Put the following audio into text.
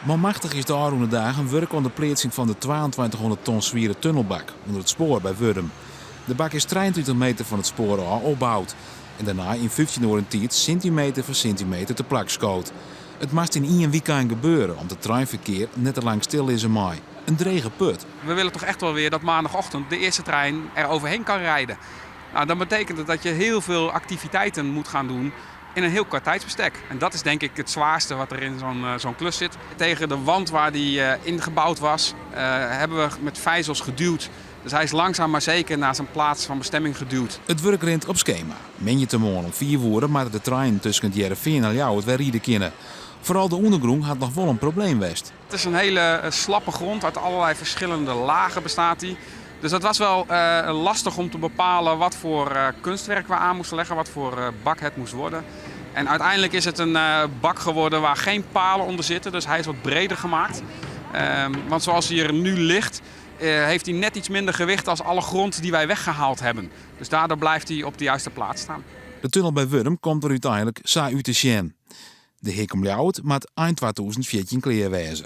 Manmachtich is de ôfrûne dagen wurke oan de pleatsing fan de 2200 ton swiere tunnelbak ûnder it spoar by Wurdum. De bak is 23 meter fan it spoar ôf opboud en dêrnei yn 15 oeren tiid sintimeter foar sintimeter te plak skood. It moast yn ien wykein gebeure om't it treinferkear net te lang stillizze mei. In drege put. We willen toch echt wel weer dat maandagochtend de eerste trein er overheen kan rijden. Nou, dan betekent het dat je heel veel activiteiten moet gaan doen in een heel kort tijdsbestek. En dat is denk ik het zwaarste wat er in zo'n klus zit. Tegen de wand waar die ingebouwd was, hebben we met vijzels geduwd. Dus hij is langzaam maar zeker naar zijn plaats van bestemming geduwd. It wurk rint op skema. Moandeitemoarn om 5 oere moatte de treinen tusken It Hearrenfean en Ljouwert wer ride kinne. Foaral de ûndergrûn hat noch wol in probleem west. Het is een hele slappe grond, uit allerlei verschillende lagen bestaat die. Dus dat was wel lastig om te bepalen wat voor kunstwerk we aan moesten leggen, wat voor bak het moest worden. En uiteindelijk is het een bak geworden waar geen palen onder zitten, dus hij is wat breder gemaakt. Want zoals hij er nu ligt, heeft hij net iets minder gewicht als alle grond die wij weggehaald hebben. Dus daardoor blijft hij op de juiste plaats staan. De tunnel by Wurdum komt der úteinlik sa út te sjen. De Hik om Ljouwert moat ein 2014 klear wêze.